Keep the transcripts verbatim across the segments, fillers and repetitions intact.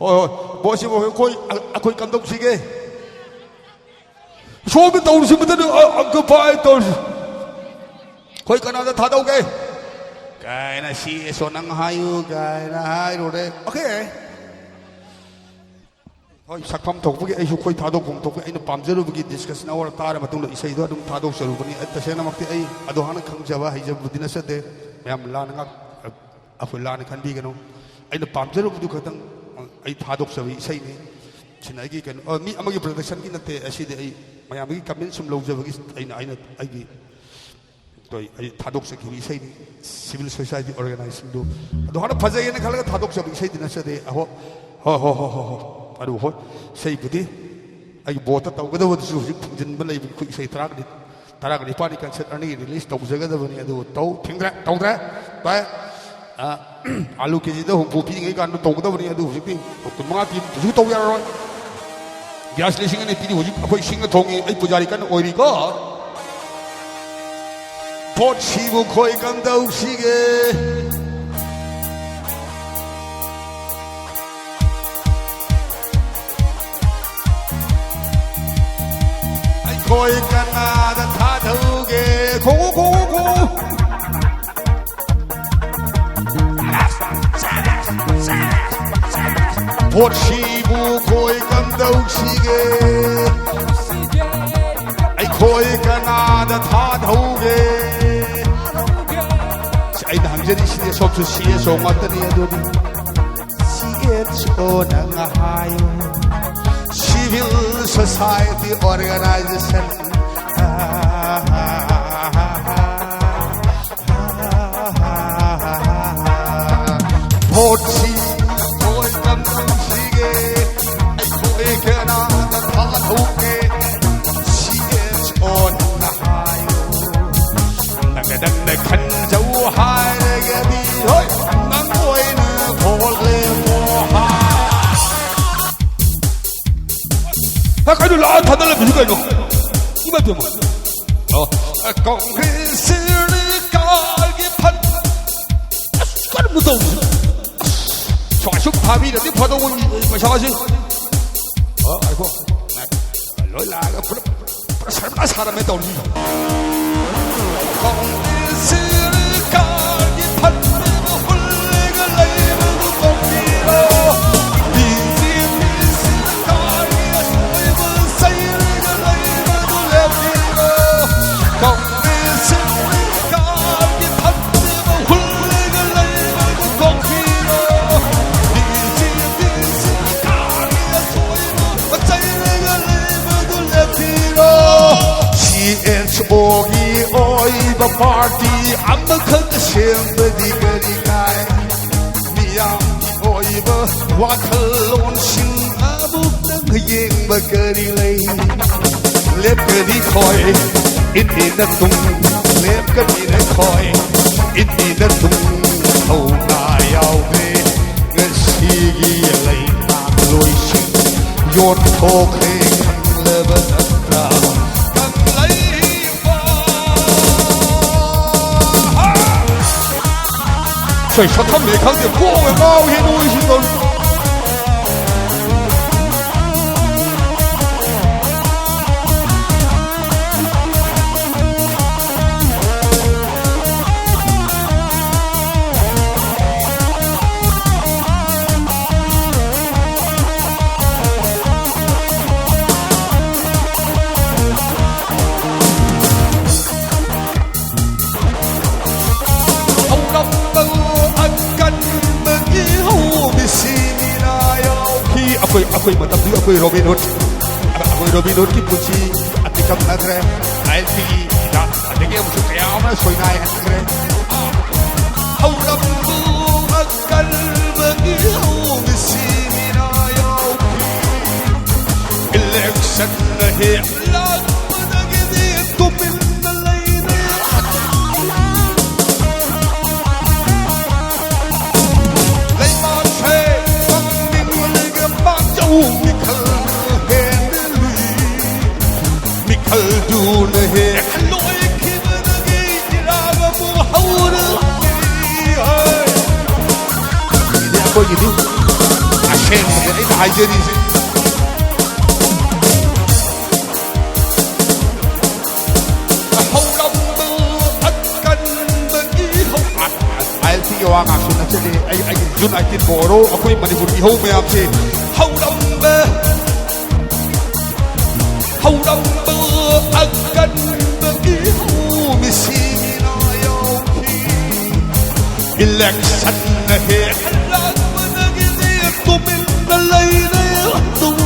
ꯍꯣꯏ, ꯍꯣꯏ꯫ ꯕꯣꯁꯁꯤꯕꯨ ꯑꯩꯈꯣꯏ, ꯑꯩꯈꯣꯏ ꯀꯝꯗꯧꯁꯤꯒꯦ? ꯁꯣꯝꯗ ꯇꯧꯔꯤꯁꯤ ꯃꯇꯅ ꯑ-, ꯑꯪꯀ ꯄꯥꯏ ꯇꯧꯔꯤꯁꯤ꯫ ꯑꯩꯈꯣꯏ ꯀꯅꯥꯗ ꯊꯥꯗꯧꯒꯦ? ꯀꯥꯏꯅ, "ꯁꯤ ꯑꯦꯁ ꯑꯣ ꯅꯪ ꯍꯥꯏꯌꯨ" ꯀꯥꯏꯅ ꯍꯥꯏꯔꯨꯔꯦ꯫ ꯑꯣꯀꯦ꯫ ꯍꯣꯏ, ꯁꯛꯐꯝ ꯊꯣꯛꯄꯒꯤ ꯑꯩꯁꯨ ꯑꯩꯈꯣꯏ ꯊꯥꯗꯣꯛꯐꯝ ꯊꯣꯛꯄꯒꯤ ꯑꯩꯅ ꯄꯥꯝꯖꯔꯨꯕꯒꯤ discussion hour ꯇꯥꯔ ꯃꯇꯨꯡꯗ ꯏꯁꯩꯗꯣ ꯑꯗꯨꯝ ꯊꯥꯗꯣꯛꯆꯔꯨꯕꯅꯤ꯫ ꯑꯩ ꯇꯁꯦꯡꯅꯃꯛꯇꯤ ꯑꯩ ꯑꯗꯨ ꯍꯥꯟꯅ ꯈꯪꯖꯕ ꯍꯩꯖꯕꯕꯨꯗꯤ ꯅꯠꯆꯗꯦ꯫ ꯃꯌꯥꯝ ꯂꯥꯟꯅ ꯉꯥꯛ-, ꯑꯩꯈꯣꯏ ꯂꯥꯟꯅ ꯈꯟꯕꯤꯒꯅꯨ꯫ ꯑꯩꯅ ꯄꯥꯝꯖꯔꯨꯕꯗꯨ ꯈꯛꯇꯪ ꯑꯩ ꯊꯥꯗꯣꯛꯆꯕ ꯏꯁꯩꯅꯤ꯫ ꯁꯤꯅ ꯑꯩꯒꯤ ꯀꯩꯅꯣ, ꯑ, ꯃꯤ ꯑꯃꯒꯤ productionꯒꯤ ꯅꯠꯇꯦ꯫ ꯑꯁꯤꯗꯤ ꯑꯩ ꯃꯌꯥꯝꯒꯤ comment ꯁꯨꯝ ꯂꯧꯖꯕꯒꯤ ꯑꯩꯅ, ꯑꯩꯅ ꯑꯩꯒꯤ, ꯑꯩ ꯊꯥꯗꯣꯛꯆꯈꯤꯕ ꯏꯁꯩꯅꯤ꯫ Civil society organizationꯗꯨ ꯑꯗꯨ ꯍꯥꯟꯅ ꯐꯖꯩꯌꯦꯅ ꯈꯜꯂꯒ ꯊꯥꯗꯣꯛꯆꯕ ꯏꯁꯩꯗꯤ ꯅꯠꯆꯗꯦ꯫ ꯑꯍꯣ, ꯍꯣ, ꯍꯣ꯫ ꯑꯗꯨ ꯍꯣꯏ, ꯏꯁꯩꯕꯨꯗꯤ ꯑꯩꯒꯤ voteꯇ ꯇꯧꯒꯗꯕꯗꯨꯁꯨ ꯍꯧꯖꯤꯛ ꯊꯤꯡꯖꯤꯟꯕ ꯂꯩꯕꯒꯤ ꯑꯩꯈꯣꯏ ꯏꯁꯩ ꯇꯔꯥꯒꯅꯤ-, ꯇꯔꯥꯒꯅꯤꯄꯥꯟꯅꯤ concert ꯑꯅꯤꯒꯤ release ꯇꯧꯖꯒꯗꯕꯅꯤ꯫ ꯑꯗꯨ ꯇꯧ-, ꯊꯤꯡꯗ꯭ꯔꯦ, ꯇꯧꯗ꯭ꯔꯦ꯫ ꯚꯥꯏ, ꯑ, ꯑꯥꯂꯨ KGꯗ ꯍꯨꯝꯐꯨ ꯄꯤꯔꯤꯉꯩ ꯀꯥꯟꯗ ꯇꯧꯒꯗꯕꯅꯤ꯫ ꯑꯗꯨ ꯍꯧꯖꯤꯛꯇꯤ ꯀꯨꯟꯃꯉꯥ ꯄꯤ, ꯍꯧꯖꯤꯛ ꯇꯧ ꯌꯥꯔꯔꯣꯏ꯫ Gas ꯂꯤꯁꯤꯡ ꯑꯅꯤ ꯄꯤꯔꯤ꯫ ꯍꯧꯖꯤꯛ ꯑꯩꯈꯣꯏ ꯁꯤꯡꯅ ꯊꯣꯡꯉꯤ꯫ ꯑꯩ ꯄꯨꯖꯥꯔꯤ ꯀꯟꯅ ꯑꯣꯏꯔꯤꯀꯣ꯫ ꯄꯣꯠꯁꯤꯕꯨ ꯈꯣꯏ ꯀꯝꯗꯧꯁꯤꯒꯦ? ꯑꯩꯈꯣꯏ ꯀꯅꯥꯗ ꯊꯥꯗꯧꯒꯦ? ꯈꯣꯡꯉꯨ, ꯈꯣꯡꯉꯨ, ꯈꯣꯡꯉꯨ꯫ ꯄꯣꯠꯁꯤꯕꯨ ꯈꯣꯏ ꯀꯝꯗꯧꯁꯤꯒꯦ? ꯑꯩꯈꯣꯏ ꯀꯅꯥꯗ ꯊꯥꯗꯧꯒꯦ? ꯑꯩꯅ ꯍꯪꯖꯔꯤꯁꯤꯅꯦ, ꯁꯣꯝꯁꯨ CSO ꯉꯥꯛꯇꯅꯤ꯫ ꯑꯗꯨꯗꯤ CSO ꯅꯪ ꯍꯥꯏꯌꯨ꯫ Civil society organization꯫ ꯚꯣꯠꯁꯤ ꯃꯣꯏ ꯀꯝꯗꯧꯁꯤꯒꯦ? ꯑꯩꯈꯣꯏ ꯀꯅꯥꯗ ꯊꯥꯗꯧꯒꯦ? CSO ꯅꯪꯅ ꯍꯥꯏꯌꯨ꯫ ꯅꯪꯅ, ꯅꯪꯅ ꯈꯟꯖꯧ ꯍꯥꯏꯔꯒꯗꯤ, ꯍꯣꯏ, ꯅꯪ ꯑꯣꯏꯅ ꯚꯣꯠ ꯂꯦꯞꯄꯣ ꯍꯥꯏ꯫ ꯍꯦ, ꯀꯩꯅꯣ, ꯂꯥꯛꯑ ꯊꯥꯗꯜꯂꯝꯃꯤꯁꯤ ꯀꯩꯅꯣ? ꯏꯃꯥ ꯏꯕꯦꯝꯃ꯫ ꯑꯣ, ꯀꯣꯡꯒ꯭ꯔꯦꯁ ꯁꯔꯀꯥꯔꯒꯤ ꯐꯟ꯫ ꯑꯁ, ꯀꯔꯝꯕ ꯇꯧꯕꯅꯣ? ꯑꯁ, ꯁ꯭ꯋꯥꯏ ꯁꯨꯝ ꯊꯥꯕꯤꯔꯗꯤ ꯐꯗꯧꯕ ꯄꯩꯁꯥꯁꯤ꯫ ꯑ, ꯉꯥꯏꯈꯣ꯫ ꯂꯣꯏ ꯂꯥꯛꯑꯒ ꯄꯨꯂꯞ, ꯄꯨꯂꯞ ꯁꯔꯃꯅꯥ ꯁꯥꯔꯝꯃꯦ ꯇꯧꯔꯤ꯫ ꯀꯪꯒ꯭ꯔꯦꯁ ꯁꯔꯀꯥꯔꯒꯤ ꯐꯠꯇꯕ ꯍꯨꯜꯂꯒ ꯂꯩꯕꯗꯨ ꯇꯣꯛꯄꯤꯔꯣ꯫ ꯕꯤ ꯖꯦ ꯄꯤ ꯁꯔꯀꯥꯔꯒꯤ ꯑꯁꯣꯏꯕ ꯆꯩꯔꯒ ꯂꯩꯕꯗꯨ ꯂꯦꯞꯄꯤꯔꯣ꯫ ꯀꯪꯒ꯭ꯔꯦꯁ ꯁꯔꯀꯥꯔꯒꯤ ꯐꯠꯇꯕ ꯍꯨꯜꯂꯒ ꯂꯩꯕꯗꯨ ꯇꯣꯛꯄꯤꯔꯣ꯫ ꯕꯤ ꯖꯦ ꯄꯤ ꯁꯔꯀꯥꯔꯒꯤ ꯑꯁꯣꯏꯕ ꯆꯩꯔꯒ ꯂꯩꯕꯗꯨ ꯂꯦꯞꯄꯤꯔꯣ꯫ ꯁꯤ ꯑꯦꯁ ꯑꯣꯒꯤ ꯑꯣꯏꯕ ꯄꯥꯔꯇꯤ ꯑꯃꯈꯛ ꯁꯦꯝꯕꯗꯤ ꯀꯔꯤ ꯀꯥꯏ? ꯃꯤꯌꯥꯝꯒꯤ ꯑꯣꯏꯕ ꯋꯥꯈꯜꯂꯣꯟꯁꯤꯡ ꯑꯃꯨꯛꯇꯪ ꯌꯦꯡꯕ ꯀꯔꯤ ꯂꯩ? ꯂꯦꯞꯀꯅꯤ ꯈꯣꯏ, ꯏꯟꯗꯤꯅ ꯇꯨꯡ, ꯂꯦꯞꯀꯅꯤ ꯈꯣꯏ, ꯏꯟꯗꯤꯅ ꯇꯨꯡ, ꯊꯧꯅꯥ ꯌꯥꯎꯗ꯭ꯔꯦ ꯉꯁꯤꯒꯤ ꯂꯩꯉꯥꯛꯂꯣꯏꯁꯤꯡ꯫ ꯌꯣꯟꯊꯣꯛꯈ꯭ꯔꯦ ꯈꯪꯂꯕ ꯅꯠꯇ꯭ꯔꯥ? ꯀꯪꯂꯩ ꯁꯣꯏ ꯁꯛꯊꯝꯅꯦ ꯈꯪꯗꯦ, ꯀꯣꯛ ꯉꯥꯎꯋꯤ ꯅꯣꯏꯁꯤ ꯇꯧꯔꯤ꯫ ꯍꯧꯔꯛꯄ ꯑꯀꯟꯕꯒꯤ ꯍꯧꯃꯤꯁꯤꯅꯤꯅ ꯌꯥꯎꯈꯤ꯫ ꯑꯩꯈꯣꯏ, ꯑꯩꯈꯣꯏ ꯃꯇꯝꯗꯨꯒꯤ ꯑꯩꯈꯣꯏ ꯔꯣꯕꯤꯟ ꯍꯨꯗ, ꯑꯩꯈꯣꯏ ꯔꯣꯕꯤꯟ ꯍꯨꯗꯀꯤ ꯄꯨꯟꯁꯤ ꯑꯇꯤꯀꯝꯅꯗ꯭ꯔꯦ꯫ ꯂꯥꯏꯔꯤꯛꯀꯤ ꯍꯤꯗꯥꯛ ꯑꯗꯒꯤ ꯑꯃꯁꯨ ꯀꯌꯥ ꯑꯃꯅ ꯁꯣꯏꯅꯥꯏꯍꯟꯈ꯭ꯔꯦ꯫ ꯍꯧꯔꯛꯄ ꯑꯀꯟꯕꯒꯤ ꯍꯧꯃꯤꯁꯤꯅꯤꯅ ꯌꯥꯎꯈꯤ꯫ ꯏꯂꯦꯛꯁꯟꯅ ꯍꯦꯛ ꯂꯥꯛꯄꯗꯒꯤꯗꯤ ꯇꯨꯃꯤꯟꯅ ꯂꯩꯅ ꯂꯩꯕꯥꯛꯁꯦ ꯐꯪꯅꯤꯡꯂꯒ ꯄꯥꯛꯆꯧ ꯃꯤꯈꯜ ꯍꯦꯟꯅ ꯂꯨꯏ꯫ ꯃꯤꯈꯜꯗꯨꯅ ꯍꯦꯛ ꯂꯣꯏꯈꯤꯕꯗꯒꯤ ꯏꯔꯥꯡ ꯑꯃꯨꯛ ꯍꯧꯔꯛꯂꯤ ꯍꯥꯏ꯫ ꯁꯤꯗꯤ ꯑꯩꯈꯣꯏꯒꯤꯗꯤ ꯍꯦꯟꯕꯁꯦ ꯑꯩꯅ ꯍꯥꯏꯖꯔꯤꯁꯦ꯫ ꯍꯧꯔꯝꯕ ꯑꯀꯟꯕꯒꯤ ꯍꯧ-, ꯑꯥꯏ ꯑꯦꯜ ꯄꯤꯒꯤ ꯋꯥ ꯉꯥꯛꯁꯨ ꯅꯠꯆꯗꯦ꯫ ꯑꯩ, ꯑꯩꯒꯤ ꯖꯨꯟ ꯑꯩꯠꯇꯤꯟꯕꯨ ꯑꯣꯏꯔꯣ, ꯑꯩꯈꯣꯏ ꯃꯅꯤꯄꯨꯔꯒꯤ ꯏꯍꯧ ꯃꯌꯥꯝꯁꯦ ꯍꯧꯔꯝꯕ, ꯍꯧꯔꯝꯕ ꯑꯀꯟꯕꯒꯤ ꯏꯍꯧ ꯃꯤꯁꯤꯡꯅ ꯌꯥꯎꯈꯤ꯫ ꯏꯂꯦꯛꯁꯟꯅ ꯍꯦꯛ ꯂꯥꯛꯄꯗꯒꯤꯗꯤ ꯇꯨꯃꯤꯟꯅ ꯂꯩꯔꯦ ꯑꯗꯨꯝ꯫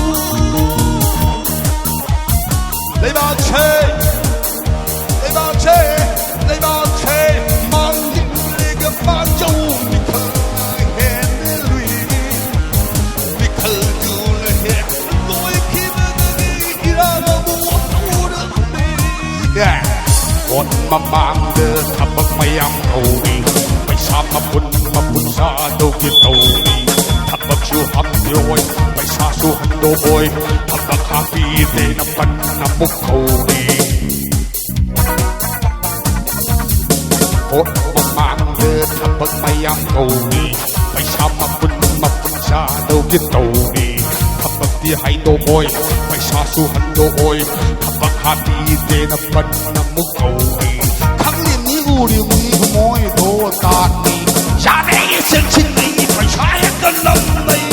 ꯂꯩꯕꯥꯛꯁꯦ, ꯂꯩꯕꯥꯛꯁꯦ, ꯂꯩꯕꯥꯛꯁꯦ ꯃꯥꯡꯂꯤꯕ ꯄꯥꯟꯖꯧ ꯃꯤꯈꯜꯅ ꯍꯦꯟꯅ ꯂꯨꯏ꯫ ꯃꯤꯈꯜꯗꯨꯅ ꯍꯦꯛ ꯂꯣꯏꯈꯤꯕꯗꯒꯤ ꯏꯔꯥꯡ ꯑꯃꯨꯛ ꯍꯧꯔꯛꯂꯦ꯫ ꯚꯣꯠ ꯃꯃꯥꯡꯗ ꯊꯕꯛ ꯃꯌꯥꯝ ꯇꯧꯔꯤ, ꯄꯩꯁꯥ ꯃꯄꯨꯟ ꯃꯄꯨꯟ ꯆꯥꯗꯧꯒꯤ ꯇꯧꯔꯤ꯫ ꯊꯕꯛꯁꯨ ꯍꯥꯞꯄꯤꯔꯣꯏ, ꯄꯩꯁꯥꯁꯨ ꯍꯟꯗꯣꯛꯑꯣꯏ, ꯊꯕꯛ ꯍꯥꯞꯄꯤꯗꯦꯅ ꯄꯟꯅ ꯑꯃꯨꯛ ꯀꯧꯔꯤ꯫ ꯚꯣꯠ ꯃꯃꯥꯡꯗ ꯊꯕꯛ ꯃꯌꯥꯝ ꯇꯧꯔꯤ, ꯄꯩꯁꯥ ꯃꯄꯨꯟ ꯃꯄꯨꯟ ꯆꯥꯗꯧꯒꯤ ꯇꯧꯔꯤ꯫ ꯊꯕꯛꯇꯤ ꯍꯥꯏꯗꯣꯛꯑꯣꯏ, ꯄꯩꯁꯥꯁꯨ ꯍꯟꯗꯣꯛꯑꯣꯏ, ꯊꯕꯛ ꯍꯥꯞꯄꯤꯗꯦꯅ ꯄꯟꯅ ꯑꯃꯨꯛ ꯀꯧꯔꯤ꯫ ꯈꯪꯂꯤꯕꯅꯤ ꯎꯔꯤꯕꯅꯤ ꯃꯣꯏꯗꯣ ꯇꯥꯠꯅꯤ꯫ ꯌꯥꯔꯦ ꯆꯦꯟꯁꯤꯟꯅꯩ ꯄꯩꯁꯥ ꯍꯦꯛꯇ ꯂꯧꯅꯩ꯫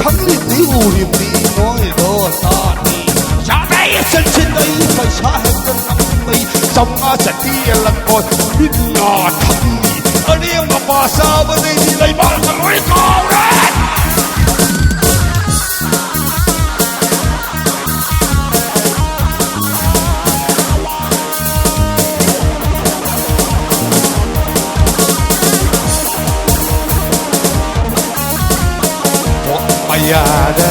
ꯈꯪꯂꯤꯕꯅꯤ ꯎꯔꯤꯕꯅꯤ ꯃꯣꯏꯗꯣ ꯇꯥꯠꯅꯤ꯫ ꯌꯥꯔꯦ ꯆꯦꯟꯁꯤꯟꯅꯩ ꯄꯩꯁꯥ ꯍꯦꯛꯇ ꯂꯧꯅꯩ꯫ ꯆꯥꯝꯃꯉꯥ ꯆꯠꯄꯤ ꯌꯦꯜꯂꯛꯄ ꯃꯤꯠꯅ ꯊꯝꯃꯤ꯫ ꯑꯔꯦꯝꯕ ꯄꯥ ꯆꯥꯕꯗꯩꯗꯤ ꯂꯩꯕꯥꯛꯀ ꯂꯣꯏ ꯀꯥꯎꯔꯦ꯫ ꯃꯌꯥꯗ,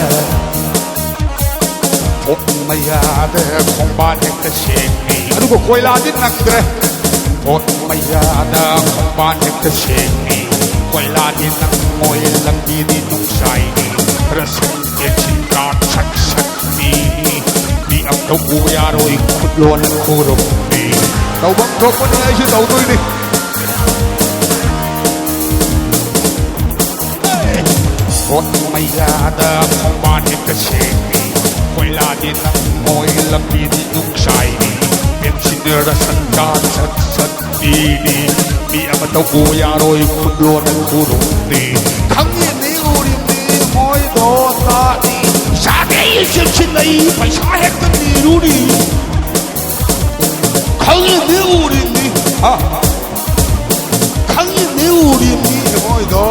ꯃꯌꯥꯗ ꯈꯣꯡꯕꯥꯟ ꯍꯦꯛꯇ ꯁꯦꯡꯉꯤ꯫ ꯑꯗꯨꯒ ꯀꯣꯏꯂꯥꯗꯤ ꯅꯪꯗ꯭ꯔꯦ꯫ ꯚꯣꯠ ꯃꯌꯥꯗ ꯈꯣꯡꯕꯥꯟ ꯍꯦꯛꯇ ꯁꯦꯡꯉꯤ꯫ ꯀꯣꯏꯂꯥꯗꯤ ꯅꯪꯉꯣꯏ, ꯂꯝꯕꯤꯗꯤ ꯅꯨꯡꯁꯥꯏꯅꯤ꯫ ꯔꯁꯟ ꯇꯦꯟꯁꯤꯟ ꯀꯥꯔ ꯁꯛ ꯁꯛꯅꯤ꯫ ꯃꯤ ꯑꯝꯇ ꯎ ꯌꯥꯔꯣꯏ, ꯈꯨꯠꯂꯣꯟ ꯈꯨꯔꯨꯝꯅꯤ꯫ ꯇꯧꯐꯝ ꯊꯣꯛꯄꯅꯤ, ꯑꯩꯁꯨ ꯇꯧꯗꯣꯏꯅꯤ꯫ ꯃꯩꯌꯥꯗ ꯈꯣꯡꯕꯥꯟ ꯍꯦꯛꯇ ꯁꯦꯡꯕꯤ, ꯀꯣꯏꯂꯥꯗꯤ ꯅꯝꯃꯣꯏ ꯂꯝꯕꯤꯗꯤ ꯅꯨꯡꯁꯥꯏꯕꯤ, ꯄꯦꯟꯁꯤꯟꯗ ꯔꯁꯟ ꯀꯥꯔꯗ ꯁꯠ ꯁꯠ ꯄꯤꯕꯤ, ꯃꯤ ꯑꯃ ꯇꯧꯕ ꯌꯥꯔꯣꯏ ꯈꯨꯠꯂꯣꯟ ꯈꯨꯔꯨꯝꯕꯤ꯫ ꯈꯪꯉꯤꯅꯤ ꯎꯔꯤꯅꯤ ꯃꯣꯏꯗꯣ ꯇꯥꯅꯤ, ꯆꯥꯒꯦ ꯆꯦꯛꯁꯤꯟꯅꯩ ꯄꯩꯁꯥ ꯍꯦꯛꯇ ꯅꯤꯔꯨꯔꯤ꯫ ꯈꯪꯉꯤꯅꯤ ꯎꯔꯤꯅꯤ ꯍꯥ꯫ ꯈꯪꯉꯤꯅꯤ ꯎꯔꯤꯅꯤ ꯃꯣꯏꯗꯣ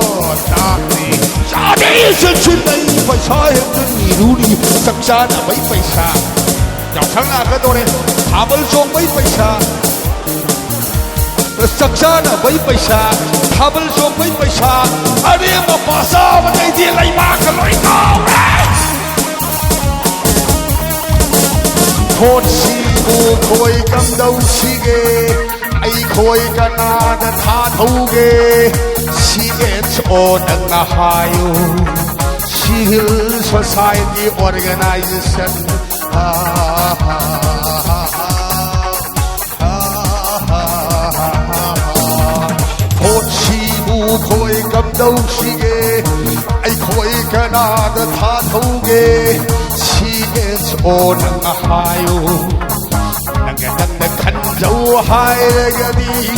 ꯇꯥꯛꯅꯤ꯫ ꯆꯥꯗꯦ ꯆꯦꯛꯁꯤꯟꯅꯩ ꯄꯩꯁꯥ ꯍꯦꯛꯇ ꯅꯤꯔꯨꯔꯤ꯫ ꯆꯥꯛ ꯆꯥꯅꯕꯩ ꯄꯩꯁꯥ ꯌꯥꯎꯁꯪ ꯂꯥꯛꯀꯗꯧꯔꯦ꯫ ꯊꯥꯕꯜ ꯆꯣꯡꯕꯩ ꯄꯩꯁꯥ, ꯆꯥꯛ ꯆꯥꯅꯕꯩ ꯄꯩꯁꯥ, ꯊꯥꯕꯜ ꯆꯣꯡꯕꯩ ꯄꯩꯁꯥ, ꯑꯔꯦꯝꯕ ꯄꯥ ꯆꯥꯕꯗꯩꯗꯤ ꯂꯩꯕꯥꯛꯀ ꯂꯣꯏ ꯉꯥꯎꯔꯦ꯫ ꯚꯣꯠꯁꯤꯕꯨ ꯑꯩꯈꯣꯏ ꯀꯝꯗꯧꯁꯤꯒꯦ? ꯑꯩꯈꯣꯏ ꯀꯅꯥꯗ ꯊꯥꯗꯧꯒꯦ? ꯁꯤ ꯑꯦꯁ ꯑꯣ ꯅꯪꯅ ꯍꯥꯏꯌꯨ꯫ Civil Society Organization꯫ ꯚꯣꯠꯁꯤꯕꯨ ꯑꯩꯈꯣꯏ ꯀꯝꯗꯧꯁꯤꯒꯦ? ꯑꯩꯈꯣꯏ ꯀꯅꯥꯗ ꯊꯥꯗꯧꯒꯦ? ꯁꯤ ꯑꯦꯁ ꯑꯣ ꯅꯪꯅ ꯍꯥꯏꯌꯨ꯫ ꯅꯪꯅ ꯅꯪꯅ ꯈꯟꯖꯧ ꯍꯥꯏꯔꯒꯗꯤ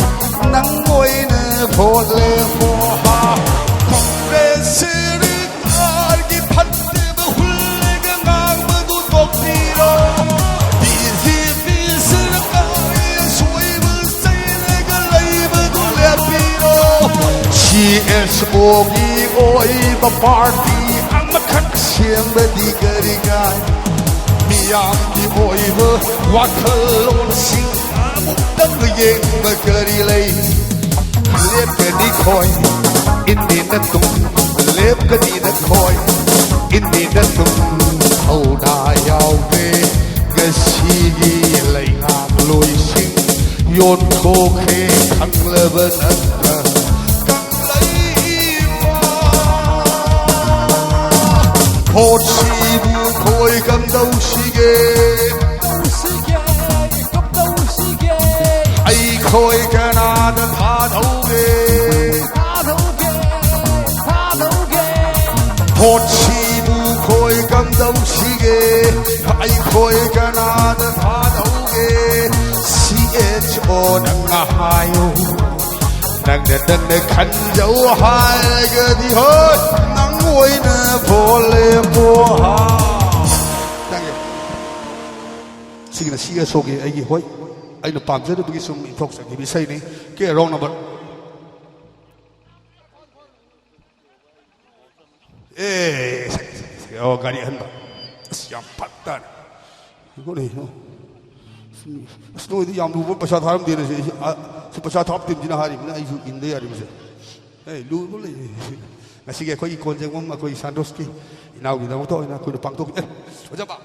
ꯅꯪ ꯑꯣꯏꯅ ꯚꯣꯠ ꯂꯦꯞꯄꯣ ꯍꯥ꯫ ꯀꯣꯡꯒ꯭ꯔꯦꯁ ꯁꯔꯀꯥꯔꯒꯤ ꯐꯠꯇꯕ ꯍꯨꯜꯂꯒ ꯉꯥꯡꯕꯗꯨ ꯇꯣꯛꯄꯤꯔꯣ꯫ ꯕꯤ ꯖꯦ ꯄꯤ ꯁꯔꯀꯥꯔꯒꯤ ꯑꯁꯣꯏꯕ ꯆꯩꯔꯒ ꯂꯩꯕꯗꯨ ꯂꯦꯞꯄꯤꯔꯣ꯫ ꯁꯤ ꯑꯦꯁ ꯑꯣꯒꯤ ꯑꯣꯏꯕ ꯄꯥꯔꯇꯤ ꯑꯃꯈꯛ ꯁꯦꯝꯕꯗꯤ ꯀꯔꯤ ꯀꯥꯏ? ꯃꯤꯌꯥꯝꯒꯤ ꯑꯣꯏꯕ ꯋꯥꯈꯜꯂꯣꯟꯁꯤꯡ ꯑꯃꯨꯛꯇꯪ ꯌꯦꯡꯕ ꯀꯔꯤ ꯂꯩ? ꯂꯦꯞꯀꯅꯤ ꯈꯣꯏ ꯏꯟꯗꯤ ꯅꯇꯨꯡ, ꯂꯦꯞꯀꯅꯤ ꯅꯈꯣꯏ ꯏꯟꯗꯤ ꯅꯇꯨꯡ꯫ ꯊꯧꯅꯥ ꯌꯥꯎꯗꯦ ꯉꯁꯤꯒꯤ ꯂꯩꯉꯥꯛ ꯂꯣꯏꯁꯤꯡ, ꯌꯣꯟꯊꯣꯛꯈ꯭ꯔꯦ ꯈꯪꯂꯕ ꯅꯠꯇ꯭ꯔ? ꯀꯪꯂꯩꯕ ꯚꯣꯠꯁꯤꯕꯨ ꯑꯩꯈꯣꯏ ꯀꯝꯗꯧꯁꯤꯒꯦ? ꯇꯧꯁꯤꯒꯦ, ꯀꯝꯗꯧꯁꯤꯒꯦ? ꯑꯩꯈꯣꯏ ꯀꯅꯥꯗ ꯊꯥꯗꯧꯒꯦ? ꯊꯥꯗꯧꯒꯦ, ꯊꯥꯗꯧꯒꯦ꯫ ꯚꯣꯠꯁꯤꯕꯨ ꯑꯩꯈꯣꯏ ꯀꯝꯗꯧꯁꯤꯒꯦ? ꯑꯩꯈꯣꯏ ꯀꯅꯥꯗ ꯊꯥꯗꯧꯒꯦ? ꯁꯤ ꯑꯦꯆ ꯑꯣ ꯅꯪꯅ ꯍꯥꯏꯌꯨ꯫ ꯅꯪꯅ ꯅꯪꯅ ꯈꯟꯖꯧ ꯍꯥꯏꯔꯒꯗꯤ ꯍꯣꯏ ꯅꯪ ꯑꯣꯏꯅ ꯚꯣꯠ ꯂꯦꯞꯄꯣ ꯍꯥ꯫ ꯅꯪꯒꯤ ꯁꯤꯒꯤꯅ ꯁꯤ ꯑꯦꯁ ꯑꯣꯒꯤ ꯑꯩꯒꯤ ꯍꯣꯏ ꯑꯩꯅ ꯄꯥꯝꯖꯔꯨꯕꯒꯤ ꯁꯨꯝ ꯏꯟꯊꯣꯛꯆꯈꯤꯕ ꯏꯁꯩꯅꯤ꯫ ꯀꯦ ꯔꯣꯡ ꯅꯝꯕꯔ꯫ ꯑꯦ, ꯁꯦ, ꯁꯦ, ꯁꯦ, ꯑꯣ, ꯒꯥꯔꯤ ꯑꯍꯟꯕ꯫ ꯑꯁ, ꯌꯥꯝ ꯐꯠꯇꯅ꯫ ꯉꯥꯏꯈꯣꯅꯦ, ꯑꯣ꯫ ꯑꯁ, ꯅꯣꯏꯗꯤ ꯌꯥꯝ ꯂꯨꯕ ꯄꯩꯁꯥ ꯊꯥꯔꯝꯗꯦꯅꯦ ꯁꯤ, ꯁꯤ, ꯑ, ꯁꯤ ꯄꯩꯁꯥ ꯊꯥꯕ ꯇꯤꯝꯁꯤꯅ ꯍꯥꯏꯔꯤꯕꯅꯤꯅ ꯑꯩꯁꯨ ꯏꯟꯗ ꯌꯥꯔꯤꯕꯁꯦ꯫ ꯑꯦ, ꯂꯨꯕ ꯂꯩ꯫ ꯉꯁꯤꯒꯤ ꯑꯩꯈꯣꯏꯒꯤ ꯀꯣꯟꯖꯦꯡꯕꯝ ꯑꯩꯈꯣꯏ ꯁꯥꯟꯇꯣꯁꯀꯤ ꯏꯅꯥꯎꯒꯤꯗꯃꯛꯇ ꯑꯣꯏꯅ ꯑꯩꯈꯣꯏꯅ ꯄꯥꯡꯊꯣꯛ-, ꯑꯦ, ꯑꯣꯖꯥ ꯕꯥ꯫